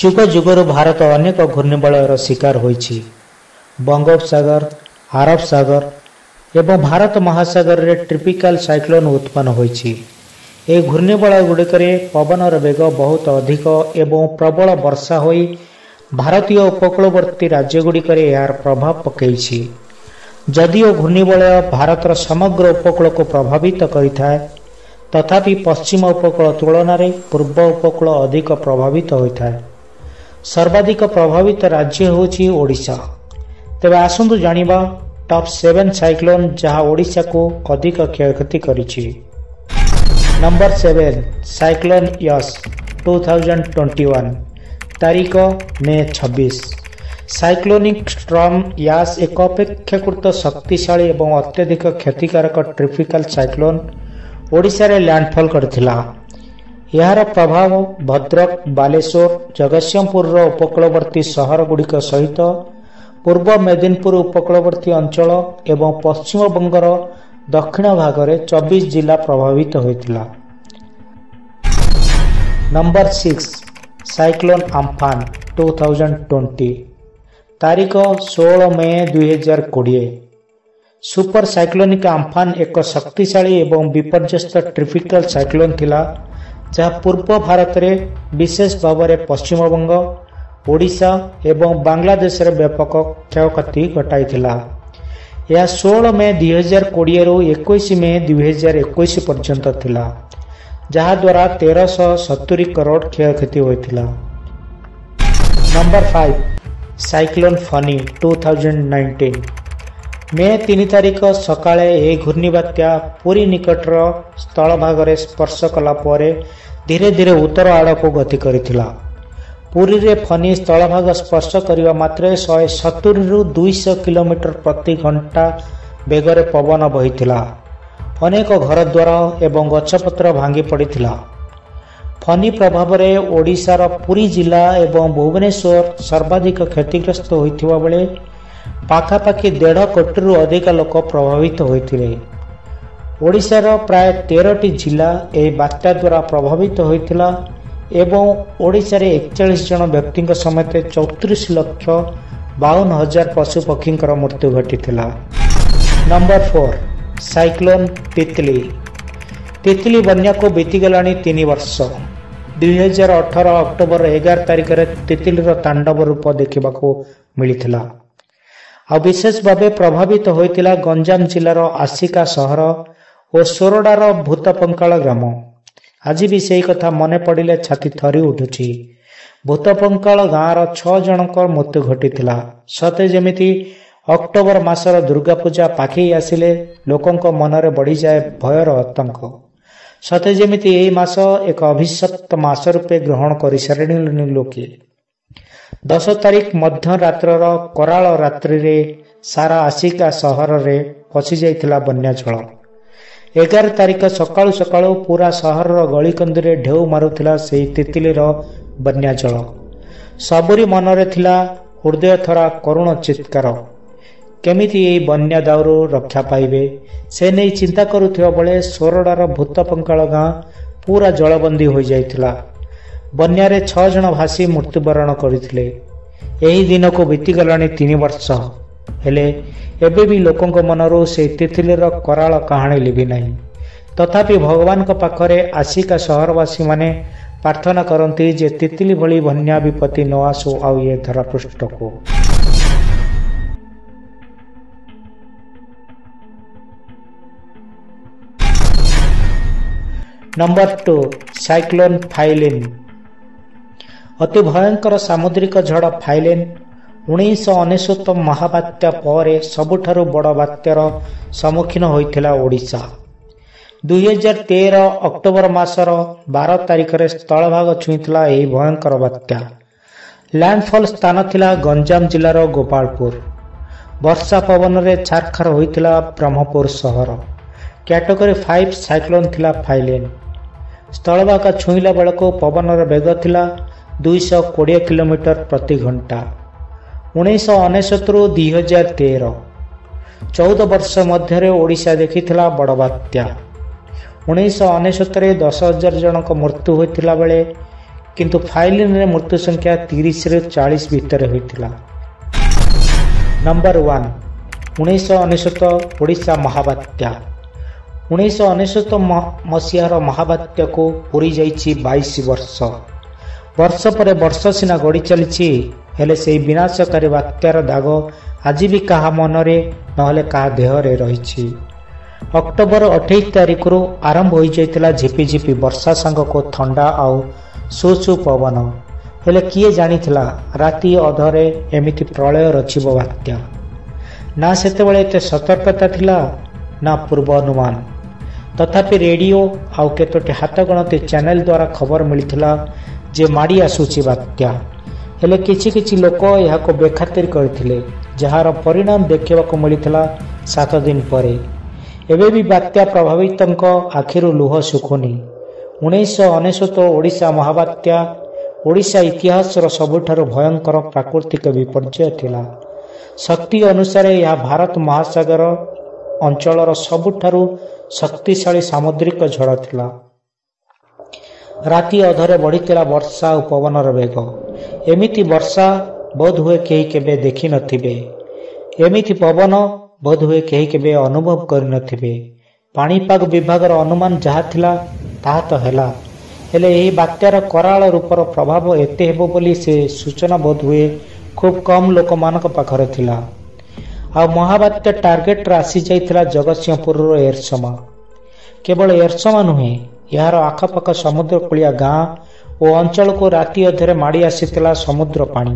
ଯୁଗ ଯୁଗରୁ ଭାରତ ଅନେକ ଘୂର୍ଣ୍ଣିବଳୟର ଶିକାର ହୋଇଛି। ବଙ୍ଗୋପସାଗର, ଆରବ ସାଗର ଏବଂ ଭାରତ ମହାସାଗରରେ ଟ୍ରପିକାଲ ସାଇକ୍ଲୋନ୍ ଉତ୍ପନ୍ନ ହୋଇଛି। ଏହି ଘୂର୍ଣ୍ଣିବଳୟଗୁଡ଼ିକରେ ପବନର ବେଗ ବହୁତ ଅଧିକ ଏବଂ ପ୍ରବଳ ବର୍ଷା ହୋଇ ଭାରତୀୟ ଉପକୂଳବର୍ତ୍ତୀ ରାଜ୍ୟଗୁଡ଼ିକରେ ଏହାର ପ୍ରଭାବ ପକାଇଛି। ଯଦିଓ ଘୂର୍ଣ୍ଣିବଳୟ ଭାରତର ସମଗ୍ର ଉପକୂଳକୁ ପ୍ରଭାବିତ କରିଥାଏ, ତଥାପି ପଶ୍ଚିମ ଉପକୂଳ ତୁଳନାରେ ପୂର୍ବ ଉପକୂଳ ଅଧିକ ପ୍ରଭାବିତ ହୋଇଥାଏ। ସର୍ବାଧିକ ପ୍ରଭାବିତ ରାଜ୍ୟ ହେଉଛି ଓଡ଼ିଶା। ତେବେ ଆସନ୍ତୁ ଜାଣିବା ଟପ୍ 7 ସାଇକ୍ଲୋନ୍ ଯାହା ଓଡ଼ିଶାକୁ ଅଧିକ କ୍ଷୟକ୍ଷତି କରିଛି। ନମ୍ବର 7, ସାଇକ୍ଲୋନ୍ ୟସ୍ 2021, ତାରିଖ ମେ 26। ସାଇକ୍ଲୋନିକ୍ ଷ୍ଟ୍ରମ୍ ୟାସ୍ ଏକ ଅପେକ୍ଷାକୃତ ଶକ୍ତିଶାଳୀ ଏବଂ ଅତ୍ୟଧିକ କ୍ଷତିକାରକ ଟ୍ରପିକାଲ ସାଇକ୍ଲୋନ୍ ଓଡ଼ିଶାରେ ଲ୍ୟାଣ୍ଡଫଲ୍ କରିଥିଲା। ଏହାର ପ୍ରଭାବ ଭଦ୍ରକ, ବାଲେଶ୍ୱର, ଜଗତସିଂହପୁରର ଉପକୂଳବର୍ତ୍ତୀ ସହରଗୁଡ଼ିକ ସହିତ ପୂର୍ବ ମେଦିନପୁର ଉପକୂଳବର୍ତ୍ତୀ ଅଞ୍ଚଳ ଏବଂ ପଶ୍ଚିମବଙ୍ଗର ଦକ୍ଷିଣ ଭାଗରେ 24 ଜିଲ୍ଲା ପ୍ରଭାବିତ ହୋଇଥିଲା। ନମ୍ବର 6, ସାଇକ୍ଲୋନ୍ ଆମ୍ଫାନ୍ 2020, ତାରିଖ 16 ମେ 2020। ସୁପର ସାଇକ୍ଲୋନିକ୍ ଆମ୍ଫାନ୍ ଏକ ଶକ୍ତିଶାଳୀ ଏବଂ ବିପର୍ଯ୍ୟସ୍ତ ଟ୍ରପିକାଲ ସାଇକ୍ଲୋନ୍ ଥିଲା, ଯାହା ପୂର୍ବ ଭାରତରେ, ବିଶେଷ ଭାବରେ ପଶ୍ଚିମବଙ୍ଗ, ଓଡ଼ିଶା ଏବଂ ବାଂଲାଦେଶରେ ବ୍ୟାପକ କ୍ଷୟକ୍ଷତି ଘଟାଇଥିଲା। ଏହା 16 ମେ 2020ରୁ 21 ମେ 2021 ପର୍ଯ୍ୟନ୍ତ ଥିଲା, ଯାହାଦ୍ୱାରା 1370 କରୋଡ଼ କ୍ଷୟକ୍ଷତି ହୋଇଥିଲା। Number 5, cyclone Fani 2019। ମେ 3 ତାରିଖ ସକାଳେ ଏହି ଘୂର୍ଣ୍ଣିବାତ୍ୟା ପୁରୀ ନିକଟର ସ୍ଥଳଭାଗରେ ସ୍ପର୍ଶ କଲା ପରେ ଧୀରେ ଧୀରେ ଉତ୍ତର ଆଡ଼କୁ ଗତି କରିଥିଲା। ପୁରୀରେ ଫନି ସ୍ଥଳଭାଗ ସ୍ପର୍ଶ କରିବା ମାତ୍ରେ 170ରୁ 200 କିଲୋମିଟର ପ୍ରତି ଘଣ୍ଟା ବେଗରେ ପବନ ବହିଥିଲା। ଅନେକ ଘରଦ୍ୱାର ଏବଂ ଗଛପତ୍ର ଭାଙ୍ଗି ପଡ଼ିଥିଲା। ଫନି ପ୍ରଭାବରେ ଓଡ଼ିଶାର ପୁରୀ ଜିଲ୍ଲା ଏବଂ ଭୁବନେଶ୍ୱର ସର୍ବାଧିକ କ୍ଷତିଗ୍ରସ୍ତ ହୋଇଥିବା ବେଳେ ପାଖାପାଖି 1.5 କୋଟିରୁ ଅଧିକ ଲୋକ ପ୍ରଭାବିତ ହୋଇଥିଲେ। ଓଡ଼ିଶାର ପ୍ରାୟ 13ଟି ଜିଲ୍ଲା ଏହି ବାତ୍ୟା ଦ୍ୱାରା ପ୍ରଭାବିତ ହୋଇଥିଲା ଏବଂ ଓଡ଼ିଶାରେ 41 ଜଣ ବ୍ୟକ୍ତିଙ୍କ ସମେତ 34,52,000 ପଶୁପକ୍ଷୀଙ୍କର ମୃତ୍ୟୁ ଘଟିଥିଲା। Number 4, cyclone Titli. ତିତଲି ବନ୍ୟାକୁ ବିତିଗଲାଣି 3 ବର୍ଷ। 2018 ଅକ୍ଟୋବର 11 ତାରିଖରେ ତିତଲିର ତାଣ୍ଡବ ରୂପ ଦେଖିବାକୁ ମିଳିଥିଲା। ଆଉ ବିଶେଷ ଭାବେ ପ୍ରଭାବିତ ହୋଇଥିଲା ଗଞ୍ଜାମ ଜିଲ୍ଲାର ଆସିକା ସହର ଓ ସୋରଡ଼ାର ଭୂତପଙ୍କାଳ ଗ୍ରାମ। ଆଜି ବି ସେଇ କଥା ମନେ ପଡ଼ିଲେ ଛାତି ଥରି ଉଠୁଛି। ଭୂତପଙ୍କାଳ ଗାଁର 6 ଜଣଙ୍କ ମୃତ୍ୟୁ ଘଟିଥିଲା। ସତେ ଯେମିତି ଅକ୍ଟୋବର ମାସର ଦୁର୍ଗାପୂଜା ପାଖେଇ ଆସିଲେ ଲୋକଙ୍କ ମନରେ ବଢ଼ିଯାଏ ଭୟର ଆତଙ୍କ। ସତେ ଯେମିତି ଏହି ମାସ ଏକ ଅଭିଶପ୍ତ ମାସ ରୂପେ ଗ୍ରହଣ କରିସାରିଲେଣି ଲୋକେ। 10 ତାରିଖ ମଧ୍ୟରାତ୍ରର କରାଳ ରାତ୍ରିରେ ସାରା ଆସିକା ସହରରେ ପଶିଯାଇଥିଲା ବନ୍ୟା ଜଳ। 11 ତାରିଖ ସକାଳୁ ସକାଳୁ ପୁରା ସହରର ଗଳିକନ୍ଦିରେ ଢେଉ ମାରୁଥିଲା ସେଇ ତିତଲିର ବନ୍ୟା ଜଳ। ସବୁରି ମନରେ ଥିଲା ହୃଦୟଥରା କରୁଣ ଚିତ୍କାର। କେମିତି ଏହି ବନ୍ୟା ଦାଉରୁ ରକ୍ଷା ପାଇବେ ସେ ନେଇ ଚିନ୍ତା କରୁଥିବା ବେଳେ ସୋରଡ଼ାର ଭୂତପଙ୍କାଳ ଗାଁ ପୁରା ଜଳବନ୍ଦୀ ହୋଇଯାଇଥିଲା। ବନ୍ୟାରେ 6 ଜଣ ଭାସି ମୃତ୍ୟୁବରଣ କରିଥିଲେ। ଏହି ଦିନକୁ ବିତିଗଲାଣି 3 ବର୍ଷ, ହେଲେ ଏବେ ବି ଲୋକଙ୍କ ମନରୁ ସେଇ ତିତଲିର କରାଳ କାହାଣୀ ଲିଭିନାହିଁ। ତଥାପି ଭଗବାନଙ୍କ ପାଖରେ ଆସିକା ସହରବାସୀମାନେ ପ୍ରାର୍ଥନା କରନ୍ତି ଯେ ତିତଲି ଭଳି ବନ୍ୟା ବିପତ୍ତି ନ ଆସୁ ଆଉ ଏ ଧରାପୃଷ୍ଠକୁ। Number 2, cyclone Phailin. ଅତି ଭୟଙ୍କର ସାମୁଦ୍ରିକ ଝଡ଼ ଫାଇଲିନ୍ 1999 ମହାବାତ୍ୟା ପରେ ସବୁଠାରୁ ବଡ଼ ବାତ୍ୟାର ସମ୍ମୁଖୀନ ହୋଇଥିଲା ଓଡ଼ିଶା। 2013 ଅକ୍ଟୋବର ମାସର 12 ତାରିଖରେ ସ୍ଥଳଭାଗ ଛୁଇଁଥିଲା ଏହି ଭୟଙ୍କର ବାତ୍ୟା। ଲ୍ୟାଣ୍ଡଫଲ୍ ସ୍ଥାନ ଥିଲା ଗଞ୍ଜାମ ଜିଲ୍ଲାର ଗୋପାଳପୁର। ବର୍ଷା ପବନରେ ଛାରଖାର ହୋଇଥିଲା ବ୍ରହ୍ମପୁର ସହର। କ୍ୟାଟେଗୋରୀ 5 ସାଇକ୍ଲୋନ୍ ଥିଲା ଫାଇଲିନ୍। ସ୍ଥଳଭାଗ ଛୁଇଁଲା ବେଳକୁ ପବନର ବେଗ ଥିଲା 220 କିଲୋମିଟର ପ୍ରତି ଘଣ୍ଟା। 1999ରୁ 2013, 14 ବର୍ଷ ମଧ୍ୟରେ ଓଡ଼ିଶା ଦେଖିଥିଲା ବଡ଼ ବାତ୍ୟା। 1999ରେ 10,000 ଜଣଙ୍କ ମୃତ୍ୟୁ ହୋଇଥିଲା ବେଳେ କିନ୍ତୁ ଫାଇଲିନ୍ରେ ମୃତ୍ୟୁ ସଂଖ୍ୟା 30ରୁ 40 ଭିତରେ ହୋଇଥିଲା। ନମ୍ବର 1, 1999 ଓଡ଼ିଶା ମହାବାତ୍ୟା। 1999 ମସିହାର ମହାବାତ୍ୟାକୁ ପୂରି ଯାଇଛି 22 ବର୍ଷ। ବର୍ଷ ପରେ ବର୍ଷ ସିନା ଗଡ଼ି ଚାଲିଛି, ହେଲେ ସେହି ବିନାଶକାରୀ ବାତ୍ୟାର ଦାଗ ଆଜି ବି କାହା ମନରେ ନହେଲେ କାହା ଦେହରେ ରହିଛି। ଅକ୍ଟୋବର 28 ତାରିଖରୁ ଆରମ୍ଭ ହୋଇଯାଇଥିଲା ଝିପିଝିପି ବର୍ଷା ସାଙ୍ଗକୁ ଥଣ୍ଡା ଆଉ ସୁ ସୁ ପବନ। ହେଲେ କିଏ ଜାଣିଥିଲା ରାତି ଅଧରେ ଏମିତି ପ୍ରଳୟ ରଚିବ ବାତ୍ୟା? ନା ସେତେବେଳେ ଏତେ ସତର୍କତା ଥିଲା, ନା ପୂର୍ବ ଅନୁମାନ। ତଥାପି ରେଡ଼ିଓ ଆଉ କେତୋଟି ହାତଗଣତି ଚ୍ୟାନେଲ ଦ୍ୱାରା ଖବର ମିଳିଥିଲା ଯେ ମାଡ଼ି ଆସୁଛି ବାତ୍ୟା। ହେଲେ କିଛି କିଛି ଲୋକ ଏହାକୁ ବେଖାତିର କରିଥିଲେ, ଯାହାର ପରିଣାମ ଦେଖିବାକୁ ମିଳିଥିଲା 7 ଦିନ ପରେ। ଏବେ ବି ବାତ୍ୟା ପ୍ରଭାବିତଙ୍କ ଆଖିରୁ ଲୁହ ଶୁଖୁନି। 1999 ଓଡ଼ିଶା ମହାବାତ୍ୟା ଓଡ଼ିଶା ଇତିହାସର ସବୁଠାରୁ ଭୟଙ୍କର ପ୍ରାକୃତିକ ବିପର୍ଯ୍ୟୟ ଥିଲା। ଶକ୍ତି ଅନୁସାରେ ଏହା ଭାରତ ମହାସାଗର ଅଞ୍ଚଳର ସବୁଠାରୁ ଶକ୍ତିଶାଳୀ ସାମୁଦ୍ରିକ ଝଡ଼ ଥିଲା। ରାତି ଅଧରେ ବଢ଼ିଥିଲା ବର୍ଷା ଓ ପବନର ବେଗ। ଏମିତି ବର୍ଷା ବୋଧହୁଏ କେହି କେବେ ଦେଖିନଥିବେ, ଏମିତି ପବନ ବୋଧହୁଏ କେହି କେବେ ଅନୁଭବ କରିନଥିବେ। ପାଣିପାଗ ବିଭାଗର ଅନୁମାନ ଯାହା ଥିଲା ତାହା ତ ହେଲା, ହେଲେ ଏହି ବାତ୍ୟାର କରାଳ ରୂପର ପ୍ରଭାବ ଏତେ ହେବ ବୋଲି ସେ ସୂଚନା ବୋଧହୁଏ ଖୁବ୍ କମ୍ ଲୋକମାନଙ୍କ ପାଖରେ ଥିଲା। ଆଉ ମହାବାତ୍ୟା ଟାର୍ଗେଟରେ ଆସିଯାଇଥିଲା ଜଗତସିଂହପୁରର ଏରସମା। କେବଳ ଏରସମା ନୁହେଁ, ଏହାର ଆଖପାଖ ସମୁଦ୍ରକୂଳିଆ ଗାଁ ଓ ଅଞ୍ଚଳକୁ ରାତି ଅଧରେ ମାଡ଼ି ଆସିଥିଲା ସମୁଦ୍ର ପାଣି,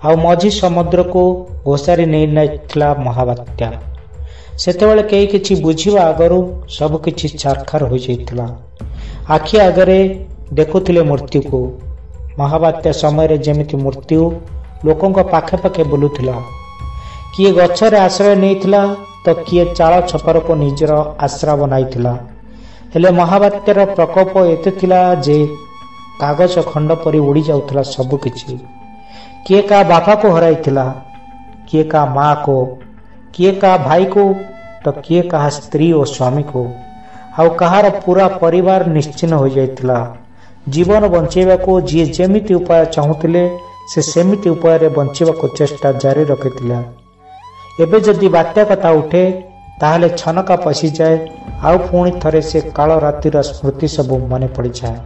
ଆଉ ମଝି ସମୁଦ୍ରକୁ ଘୋଷାରି ନେଇଯାଇଥିଲା ମହାବାତ୍ୟା। ସେତେବେଳେ କେହି କିଛି ବୁଝିବା ଆଗରୁ ସବୁକିଛି ଛାରଖାର ହୋଇଯାଇଥିଲା। ଆଖି ଆଗରେ ଦେଖୁଥିଲେ ମୃତ୍ୟୁକୁ। ମହାବାତ୍ୟା ସମୟରେ ଯେମିତି ମୃତ୍ୟୁ ଲୋକଙ୍କ ପାଖେ ପାଖେ ବୁଲୁଥିଲା। କିଏ ଗଛରେ ଆଶ୍ରୟ ନେଇଥିଲା ତ କିଏ ଚାଳ ଛପରକୁ ନିଜର ଆଶ୍ରା ବନାଇଥିଲା। ହେଲେ ମହାବାତ୍ୟାର ପ୍ରକୋପ ଏତେ ଥିଲା ଯେ କାଗଜ ଖଣ୍ଡ ପରି ଉଡ଼ି ଯାଉଥିଲା ସବୁକିଛି। କିଏ କାହା ବାପାକୁ ହରାଇଥିଲା, କିଏ କାହା ମାଆକୁ, କିଏ କାହା ଭାଇକୁ, ତ କିଏ କାହା ସ୍ତ୍ରୀ ଓ ସ୍ୱାମୀକୁ, ଆଉ କାହାର ପୁରା ପରିବାର ନିଶ୍ଚିହ୍ନ ହୋଇଯାଇଥିଲା। ଜୀବନ ବଞ୍ଚେଇବାକୁ ଯିଏ ଯେମିତି ଉପାୟ ଚାହୁଁଥିଲେ ସେ ସେମିତି ଉପାୟରେ ବଞ୍ଚିବାକୁ ଚେଷ୍ଟା ଜାରି ରଖିଥିଲା। ଏବେ ଯଦି ବାତ୍ୟା କଥା ଉଠେ ତାହେଲେ ଛନକା ପଶିଯାଏ, ଆଉ ପୁଣି ଥରେ ସେ କାଳ ରାତିର ସ୍ମୃତି ସବୁ ମନେ ପଡ଼ିଯାଏ।